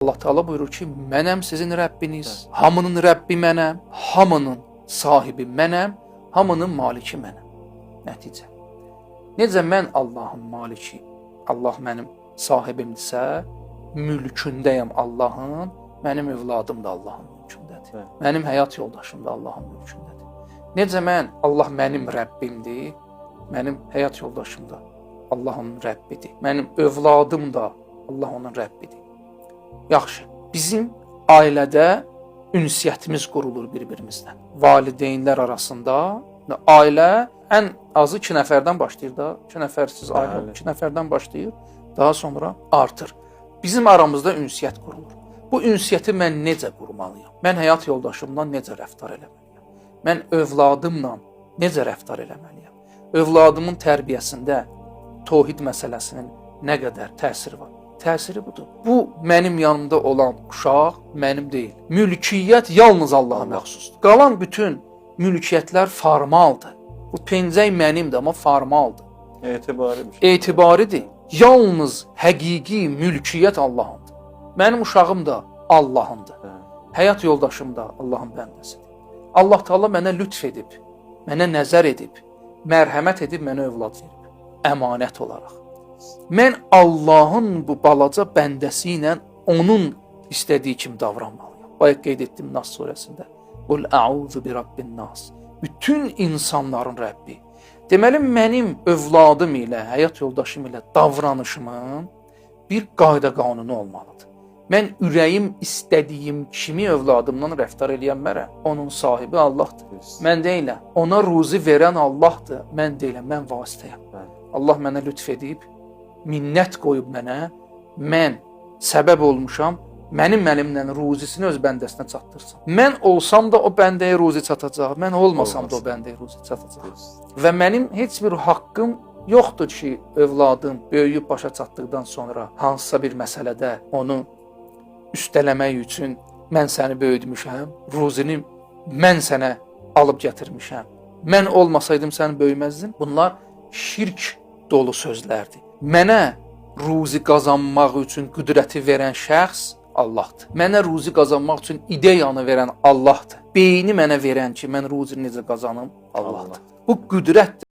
Allah Teala buyurur ki, mənəm sizin Rəbbiniz, hamının Rəbbi mənəm, hamının sahibi mənəm, hamının maliki mənəm. Nəticə. Necə mən Allahın maliki, Allah mənim sahibimdirsə, mülkündəyəm Allahın, mənim övladım da Allahın mülkündədir. Bəli. Mənim həyat yoldaşım da Allahın mülkündədir. Necə mən Allah mənim Rəbbimdir, mənim həyat yoldaşım da Allahın Rəbbidir. Mənim övladım da Allah onun Rəbbidir. Yaxşı, bizim ailədə ünsiyyətimiz qurulur bir-birimizlə. Valideynlər arasında ailə ən azı 2 nəfərdən başlayır da. 2 nəfərsiz ailə Bəli. 2 nəfərdən başlayır, daha sonra artır. Bizim aramızda ünsiyyət qurulur. Bu ünsiyyəti mən necə qurmalıyam? Mən həyat yoldaşımla necə rəftar eləməliyəm? Mən övladımla necə rəftar eləməliyəm? Övladımın tərbiyəsində tohid məsələsinin nə qədər təsiri var? Təsiri budur. Bu mənim yanımda olan uşaq mənim deyil. Mülkiyyət yalnız Allaha məxsusdur. Qalan bütün mülkiyyətlər formaldır. Bu pencək mənimdir, amma formaldır. Etibarı bir şey. Etibaridir. Yalnız həqiqi mülkiyyət Allahındır. Mənim uşağım da Allahındır. Bəli. Həyat yoldaşım da Allahın bəndəsidir. Allah Taala mənə lütf edib, mənə nəzər edib, mərhəmət edib mənə övlad verib, əmanət olaraq. Mən Allahın bu balaca bəndəsi ilə onun istədiyi kimi davranmalıyam. Bayaq qeyd etdim Nas surəsində. Qul a'uzu bi rabbin nas. Bütün insanların Rəbbi. Deməli mənim övladım ilə, həyat yoldaşım ilə davranışımın bir qayda qanunu olmalıdır. Mən ürəyim istədiyim kimi övladımla rəftar eləyənmərəm. Onun sahibi Allahdır. Düz. Mən deyiləm. Ona ruzi verən Allahdır. Mən deyiləm, mən vasitəyəm. Bəli. Allah mənə lütf edib, minnət qoyub mənə, mən səbəb olmuşam, mənim əlimlə ruzisini öz bəndəsinə çatdırsın. Mən olsam da o bəndəyə ruzi çatacaq, mən olmasam da o Olmasın. bəndəyə ruzi çatacaq. Düz. Və mənim heç bir haqqım yoxdur ki, övladım böyüyüb başa çatdıqdan sonra hansısa bir məsələdə onu üstələmək üçün mən səni böyütmüşəm, ruzini mən sənə alıb gətirmişəm. Mən olmasaydım sən böyüməzdin. Bunlar şirk dolu sözlərdir. Mənə ruzi qazanmaq üçün qüdrəti verən şəxs Allahdır. Mənə ruzi qazanmaq üçün ideyanı verən Allahdır. Beyni mənə verən ki, mən ruzini necə qazanım, Allahdır. Allah. Bu qüdrətdir.